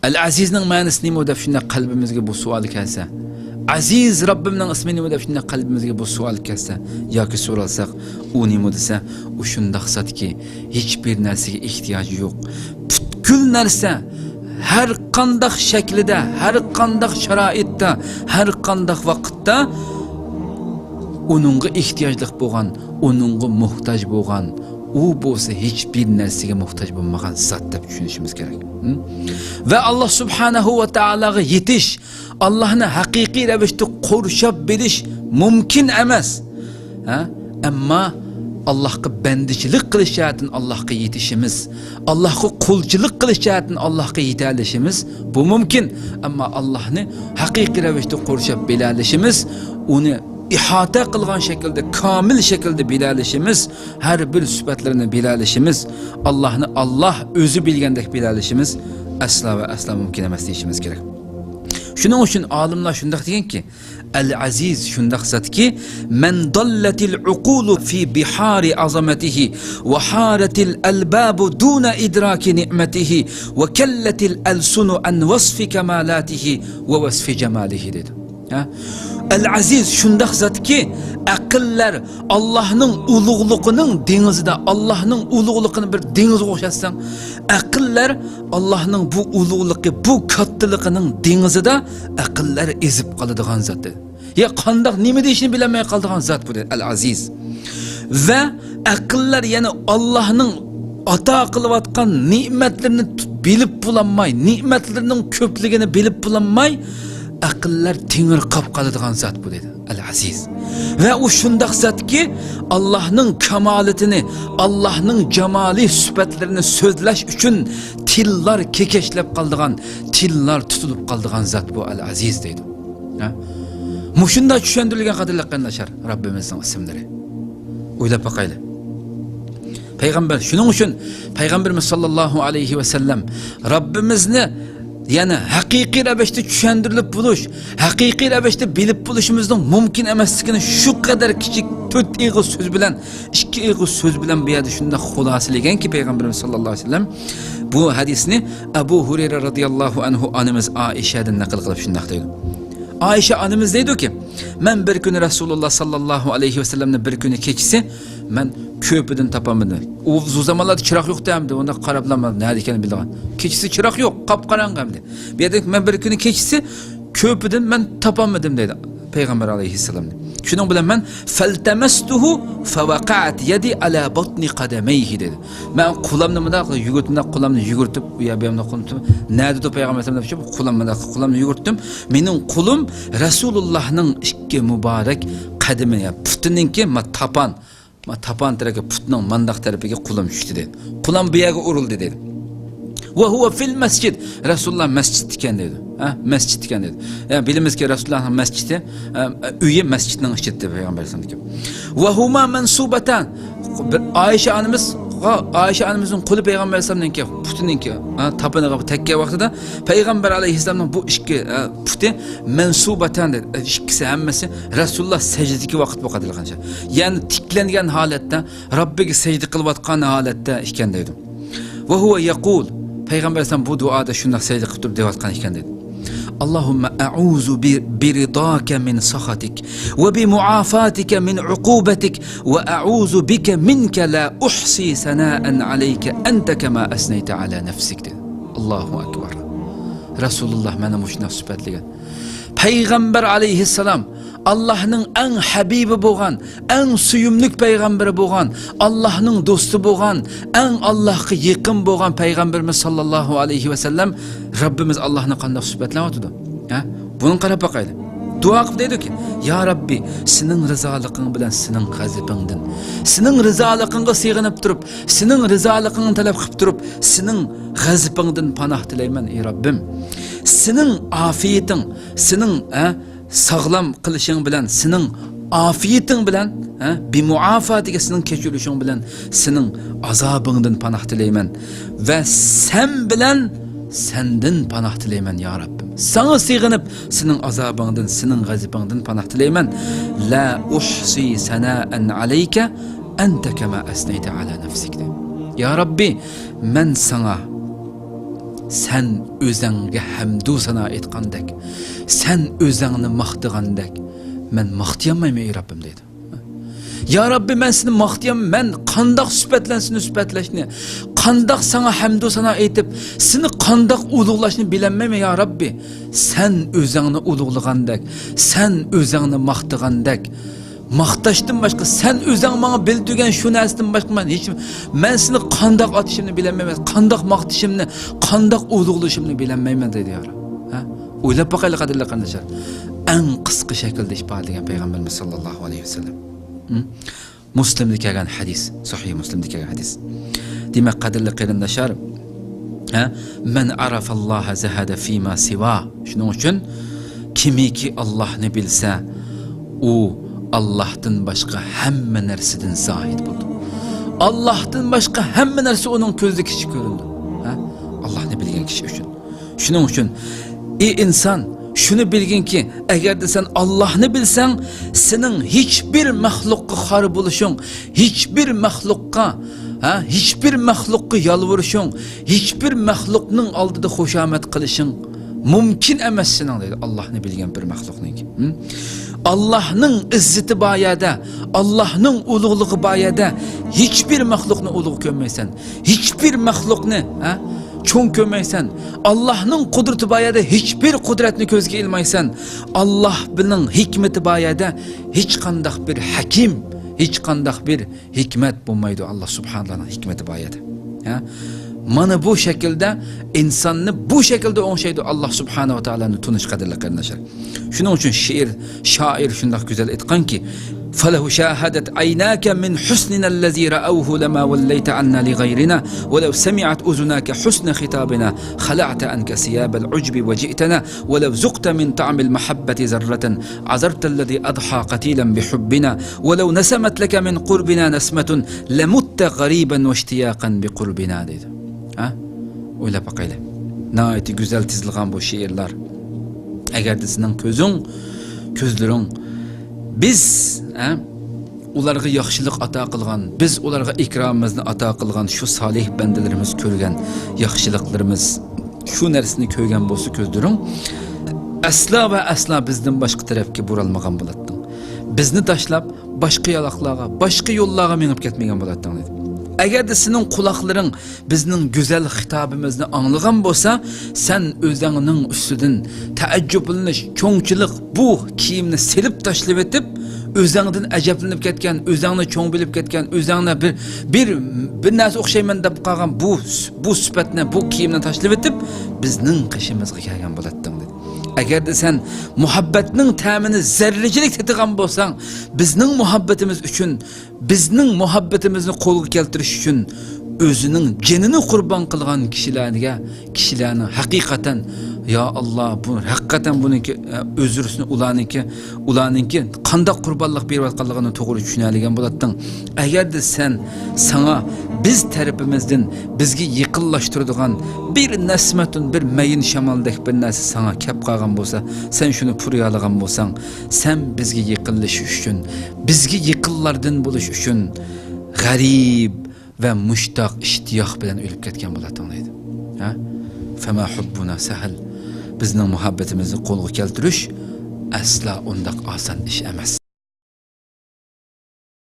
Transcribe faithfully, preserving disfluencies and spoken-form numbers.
ئەل ئەزىزنىڭ مەنىسى نېمە دەپ شۇنداق قەلبىمىزگە بۇ سوئال كەلسە، ئەزىز رەببىمنىڭ ئىسمى نېمە دەپ شۇنداق قەلبىمىزگە بۇ سوئال كەلسە ياكى سورالساق، ئۇ نېمە دېسە، ئۇ شۇنداق زاتكى، ھېچبىر نەرسىگە ئېھتىياجى يوق. پۈتكۈل نەرسە ھەر قانداق شەكلىدە، ھەر قانداق شارائىتتا، ھەر قانداق ۋاقىتتا ئۇنىڭغا ئېھتىياجلىق بولغان، ئۇنىڭغا موھتاج بولغان، ئۇ بولسا ھېچبىر نەرسىگە موھتاج بولمىغان زات دەپ چۈشىنىشىمىز كېرەك. ھە؟ ۋە ئاللا سۇبھانەھۇ ۋە تائالاغا يېتىش، ئاللانى ھەقىقىي رەۋىشتە قورشاپ بىلىش مۇمكىن ئەمەس. ھە؟ ئەمما ئاللاھقا بەندىچىلىك قىلىش جەھەتتىن ئاللاھقا يېتىشىمىز، ئاللاھقا قۇلچىلىق قىلىش جەھەتتىن ئاللاھقا يېتەلىشىمىز، بۇ مۇمكىن. ئەمما ئاللاھنى ھەقىقىي رەۋىشتە قورشاپ بىلەلىشىمىز، ئۇنى ئىھاتە قىلغان شەكىلدە، كامىل شەكىلدە بىلەلىشىمىز، ھەر بىر سۈپەتلىرىنى بىلەلىشىمىز، ئاللاھنى ئاللاھ ئۆزى بىلگەندەك بىلەلىشىمىز ئەسلا ۋە ئەسلا مۇمكىن ئەمەس دېيىشىمىز كېرەك. شۇنىڭ ئۈچۈن ئالىملار شۇنداق دېگەنكى، ئەل ئەزىز شۇنداق زاتكى، مەن داللەتىل ئۇقۇلۇ فى بىھارى ئازامەتىھى ۋە ھارەتىل ئەلبابۇ دۇنە ئىدراكى نىئمەتىھى ۋە كەللەتىل ئەلسۇنۇ ئەن ۋەسفى كەمالاتىھى ۋە ۋەسفى جامالىھى دېدى. ھە؟ ئەل ئەزىز شۇنداق زاتكى، ئەقىللەر ئاللاھنىڭ ئۇلۇغلۇقىنىڭ دېڭىزىدا، ئاللاھنىڭ ئۇلۇغلۇقىنى بىر دېڭىزغا ئوخشاتساڭ، ئەقىللەر ئاللاھنىڭ بۇ ئۇلۇغلۇقى، بۇ كاتتىلىقىنىڭ دېڭىزىدا ئەقىللەر ئېزىپ قالىدىغان زات. يا قانداق نېمە دېيىشنى بىلەلمەي قالىدىغان زات بۇ، ئەل ئەزىز. ۋە ئەقىللەر، يەنى ئاللاھنىڭ ئاتا قىلىۋاتقان نېمەتلىرىنى تۇت-، بىلىپ بولالماي، نېمەتلىرىنىڭ كۆپلۈكىنى بىلىپ بولالماي، ئەقىللەر تېڭىرقاپ قالىدىغان زات بۇ دېدى ئەل ئەزىز. ۋە ئۇ شۇنداق زاتكى، ئاللاھنىڭ كامالىتىنى، ئاللاھنىڭ جامالىي سۈپەتلىرىنى سۆزلەش ئۈچۈن تىللار كېكەچلەپ قالىدىغان، تىللار تۇتۇلۇپ قالىدىغان زات بۇ ئەل ئەزىز دەيدۇ. ھە؟ مۇشۇنداق چۈشەندۈرۈلگەن، قەدىرلىك قېرىنداشلار، رەببىمىزنىڭ ئىسىملىرى. ئويلاپ باقايلى. پەيغەمبەر، شۇنىڭ ئۈچۈن پەيغەمبىرىمىز ساللاللاھۇ ئەلەيھى ۋەسەللەم رەببىمىزنى، يەنى ھەقىقىي رەۋىشتە چۈشەندۈرۈلۈپ بولۇش، ھەقىقىي رەۋىشتە بىلىپ بولۇشىمىزنىڭ مۇمكىن ئەمەسلىكىنى شۇ قەدەر كىچىك تۆت ئېغىز سۆز بىلەن، ئىككى ئېغىز سۆز بىلەن بۇ يەردە شۇنداق خۇلاسىلىگەنكى پەيغەمبىرىمىز ساللاللاھۇ ئەلەيھى ۋەسەللەم، بۇ ھەدىسنى ئەبۇ ھۇرەيرە رەزىياللاھۇ ئەنھۇ ئانىمىز ئائىشەدىن نەقىل قىلىپ شۇنداق دەيدۇ. ئائىشە ئانىمىز دەيدۇكى، مەن بىر كۈنى رەسۇلۇللا ساللاللاھۇ ئەلەيھى ۋەسەللەمنى بىر كۈنى كېچىسى مەن كۆپىدىن تاپالمىدىم. ئۇ، ئۇ زامانلاردا چىراغ يوقتى ئەمدى، ئۇنداق قاراپلا نەدە ئىكەننى بىلىدىغان. كېچىسى چىراغ يوق، قاپقاراڭغۇ ئەمدى. بۇ يەردە مەن بىر كۈنى كېچىسى كۆپىدىن مەن تاپالمىدىم دەيدۇ پەيغەمبەر ئەلەيھىسسالامنى. شۇنىڭ بىلەن مەن فەلتەمەستۇھۇ فەۋەقەئەت يەدى ئەلا بەتنى قەدەمەيھى دەيدۇ. مەن قولامنى مۇنداق يۈگۈرتۈپ، مۇنداق قولامنى يۈگۈرتۈپ، ئۇ يەر بۇ يەرنى قولۇم تۇتۇپ، نەدىدۇ پەيغەمبەر ئەلەيھىسسالام دەپ، قولام مۇنداق، قولامنى يۈگۈرتتۈم. مېنىڭ قولۇم رەسۇلۇللانىڭ ئىككى مۇبارەك قەدىمى، يا پۇتىنىڭكى، ما تاپان، ما تاپان تەرەپكە، پۇتنىڭ مانداق تەرىپىگە قولۇم چۈشتى دەيدۇ. قولام بۇ يەرگە ئۇرۇلدى دەيدۇ. ۋە ھۇۋە فىل مەسجىد. رەسۇلۇللا مەسچىتتىكەن دەيدۇ. ھە، مەسچىتتىكەن دەيدۇ. يا، بىلىمىزكى، رەسۇلۇللانىڭ مەسچىتى، ئە، ئۆيى مەسچىتنىڭ ئىچىدە پەيغەمبەر ئەلەيھىسسالامنىڭكى. ۋە ھۇما مەنسۇبەتان. بىر ئائىشە ئانىمىز، ئائىشە ئانىمىزنىڭ قولى پەيغەمبەر ئەلەيھىسسالامنىڭكى، پۇتىنىڭكى، ھە، تاپىنىغا تەگكەن ۋاقتىدا پەيغەمبەر ئەلەيھىسسالامنىڭ بۇ ئىككى، ئە، پۇتى مەنسۇبەتان دەيدۇ. ئىككىسى ھەممىسى رەسۇلۇللا سەجدىدىكى ۋاقىت بۇ قەدەرلىك قانچە. يەنى تىكلەنگەن ھالەتتە، رەببىگە سەجدە قىلىۋاتقان ھالەتتە ئىكەن دەيدۇ. ۋە ھۇۋە يەقۇل، پەيغەمبەر ئەلەيھىسسالام بۇ دۇئادا شۇنداق سەجدە قىلىپ تۇرۇپ دەۋاتقان ئىكەن دەيدۇ. اللهم أعوذ ب-، برضاك من سخطك وبمعافاتك من عقوبتك وأعوذ بك منك لا أحصي ثناء عليك أنت كما أثنيت على نفسك دەيدۇ. ئاللاھۇ ئەكبەر. رەسۇلۇللا مانا مۇشۇنداق سۈپەتلىگەن. پەيغەمبەر ئەلەيھىسسالام ئاللاھنىڭ ئەڭ ھەبىبى بولغان، ئەڭ سۆيۈملۈك پەيغەمبىرى بولغان، ئاللاھنىڭ دوستى بولغان، ئەڭ ئاللاھقا يېقىن بولغان پەيغەمبىرىمىز ساللاللاھۇ ئەلەيھى ۋەسەللەم، رەببىمىز ئاللاھنى قانداق سۈپەتلەۋاتىدۇ؟ ھە؟ بۇنى قاراپ باقايلى. دۇئا قىلىپ دەيدۇكى، يا رەببى، سېنىڭ رىزالىقىڭ بىلەن سېنىڭ غەزىپىڭدىن، سېنىڭ رىزالىقىڭغا سېغىنىپ تۇرۇپ، سېنىڭ رىزالىقىڭنى تەلەپ قىلىپ تۇرۇپ، سېنىڭ غەزىپىڭدىن پاناھ تىلەيمەن، ئى رەببىم. سېنىڭ ئافىيىتىڭ، سېنىڭ، ھە، ساغلام قىلىشىڭ بىلەن، سېنىڭ ئافىيىتىڭ بىلەن، ھە، بىمۇئافاتىكە، سېنىڭ كەچۈرۈشۈڭ بىلەن، سېنىڭ ئازابىڭدىن پاناھ تىلەيمەن. ۋە سەن بىلەن سەندىن پاناھ تىلەيمەن، يا رەببىم. ساڭا سېغىنىپ، سېنىڭ ئازابىڭدىن، سېنىڭ غەزىپىڭدىن پاناھ تىلەيمەن. لا ئۇھسى سەنائەن ئەلەيكە ئەنتە كەما ئەسنەيتە ئەلا نەفسىك دەيدۇ. يا رەببى، مەن ساڭا سەن ئۆزەڭگە ھەمدۇ سانا ئېيتقاندەك، سەن ئۆزەڭنى ماختىغاندەك، مەن ماختىيالمايمەن، ئەي رەببىم، دەيدۇ. يا رەببى، مەن سېنى ماختىيالمايمەن، مەن قانداق سۈپەت بىلەن سېنى سۈپەتلەشنى، قانداق ساڭا ھەمدۇ سانا ئېيتىپ، سېنى قانداق ئۇلۇغلاشنى بىلەلمەيمەن، يا رەببى. سەن ئۆزەڭنى ئۇلۇغلىغاندەك، سەن ئۆزەڭنى ماختىغاندەك، ماختاشتىن باشقا، سەن ئۆزەڭ ماڭا بىلدۈرگەن شۇ نەرسىدىن باشقا مەن ھېچ، مەن سېنى قانداق ئاتىشىمنى بىلەلمەيمەن، قانداق ماختىشىمنى، قانداق ئۇلۇغلىشىمنى بىلەلمەيمەن، دەيدۇ، يا رەب. ھە؟ ئويلاپ باقايلى، قەدىرلىك قېرىنداشلار. ئەڭ قىسقا شەكىلدە ئىپادىلىگەن پەيغەمبىرىمىز ساللاللاھۇ ئەلەيھى ۋەسەللەم. ھە؟ مۇسلىمدا كەلگەن ھەدىس، سەھىھ مۇسلىمدا كەلگەن ھەدىس. دېمەك، قەدىرلىك قېرىنداشلار، ھە، مەن ئارافاللاھە زەھەدە فىما سىۋا. شۇنىڭ ئۈچۈن كىمكى ئاللاھنى بىلسە، ئۇ ئاللاھتىن باشقا ھەممە نەرسىدىن زاھىد بولىدۇ. ئاللاھتىن باشقا ھەممە نەرسە ئۇنىڭ كۆزىدە كىچىك كۆرۈنىدۇ. ھە؟ ئاللاھنى بىلگەن كىشى ئۈچۈن. شۇنىڭ ئۈچۈن، ئى ئىنسان، شۇنى بىلگىنكى، ئەگەردە سەن ئاللاھنى بىلسەڭ، سېنىڭ ھېچبىر مەخلۇققا خار بولۇشۇڭ، ھېچبىر مەخلۇققا، ھە، ھېچبىر مەخلۇققا يالۋۇرۇشۇڭ، ھېچبىر مەخلۇقنىڭ ئالدىدا خۇشامەت قىلىشىڭ مۇمكىن ئەمەس سېنىڭ، دەيدۇ، ئاللاھنى بىلگەن بىر مەخلۇقنىڭكى. ھە؟ ئاللاھنىڭ ئىززىتى بار يەردە، ئاللاھنىڭ ئۇلۇغلۇقى بار يەردە ھېچبىر مەخلۇقنى ئۇلۇغ كۆرمەيسەن. ھېچبىر مەخلۇقنى، ھە، چوڭ كۆرمەيسەن. ئاللاھنىڭ قۇدرىتى بار يەردە ھېچبىر قۇدرەتنى كۆزگە ئىلمايسەن. ئاللاھنىڭ ھېكمىتى بار يەردە ھېچقانداق بىر ھەكىم، ھېچقانداق بىر ھېكمەت بولمايدۇ، ئاللا سۇبھانەللانىڭ ھېكمىتى بار يەردە. ھە؟ مانا بۇ شەكىلدە ئىنساننى بۇ شەكىلدە ئوڭشايدۇ، ئاللا سۇبھانەھۇ ۋە تائالانى تونۇش، قەدىرلىك قېرىنداشلار. شۇنىڭ ئۈچۈن شېئىر، شائىر شۇنداق گۈزەل ئېيتقانكى، فلو شاهدت عيناك من حسننا الذي رأوه لما وليت عنا لغيرنا، ولو سمعت أذناك حسن خطابنا خلعت عنك ثياب العجب وجئتنا، ولو ذقت من طعم المحبة ذرة عذرت الذي أضحى قتيلا بحبنا، ولو نسمت لك من قربنا نسمة لمت غريبا واشتياقا بقربنا، دەيدۇ. ھە؟ ئويلاپ باقايلى. ناھايىتى گۈزەل تىزىلغان بۇ شېئىرلار. ئەگەردە سېنىڭ كۆزۈڭ، كۆزلىرىڭ، بىز، ھە، ئۇلارغا ياخشىلىق ئاتا قىلغان، بىز ئۇلارغا ئىكرامىمىزنى ئاتا قىلغان شۇ سالىھ بەندىلىرىمىز كۆرگەن ياخشىلىقلىرىمىز، شۇ نەرسىنى كۆرگەن بولسا كۆزلىرىڭ، ئەسلا ۋە ئەسلا بىزدىن باشقا تەرەپكە بۇرۇلمىغان بولاتتىڭ. بىزنى تاشلاپ، باشقا يالاقلارغا، باشقا يوللارغا مېڭىپ كەتمىگەن بولاتتىڭ، دېدى. ئەگەردە سېنىڭ قۇلاقلىرىڭ بىزنىڭ گۈزەل خىتابىمىزنى ئاڭلىغان بولسا، سەن ئۆزەڭنىڭ ئۈستىدىن تەئەججۈپلىنىش، چوڭچىلىق، بۇ كىيىمنى سېلىپ تاشلىۋېتىپ، ئۆزەڭدىن ئەجەبلىنىپ كەتكەن، ئۆزەڭنى چوڭ بىلىپ كەتكەن، ئۆزەڭنى بىر، بىر، بىر نەرسە ئوخشايمەن دەپ قالغان بۇ، بۇ سۈپەتنى، بۇ كىيىمنى تاشلىۋېتىپ، بىزنىڭ قېشىمىزغا كەلگەن بولاتتىڭ، دېدى. ئەگەردە سەن مۇھەببەتنىڭ تەمىنى زەررىچىلىك تېتىغان بولساڭ، بىزنىڭ مۇھەببىتىمىز ئۈچۈن، بىزنىڭ مۇھەببىتىمىزنى قولغا كەلتۈرۈش ئۈچۈن ئۆزىنىڭ جېنىنى قۇربان قىلغان كىشىلەرگە، كىشىلەرنىڭ ھەقىقەتەن، يا ئاللا، بۇ ھەقىقەتەن بۇنىڭكى، ئە، ئۆزرىسىنى ئۇلارنىڭكى، ئۇلارنىڭكى قانداق قۇربانلىق بېرىۋاتقانلىقىنى توغرا چۈشىنەلىگەن بولاتتىڭ. ئەگەردە سەن، ساڭا بىز تەرىپىمىزدىن بىزگە يېقىنلاشتۇرىدىغان بىر نەسمەتۇن، بىر مەيىن شامالدەك بىر نەرسە ساڭا كەپ قالغان بولسا، سەن شۇنى پۇرىيالىغان بولساڭ، سەن بىزگە يېقىنلىشىش ئۈچۈن، بىزگە يېقىنلاردىن بولۇش ئۈچۈن غەرىب ۋە مۇشتاق، ئىشتىياق بىلەن ئۆلۈپ كەتكەن بولاتتىڭ، دەيدۇ. ھە؟ فما حبنا سهل. بىزنىڭ مۇھەببىتىمىزنى قولغا كەلتۈرۈش ئەسلا ئۇنداق ئاسان ئىش ئەمەس.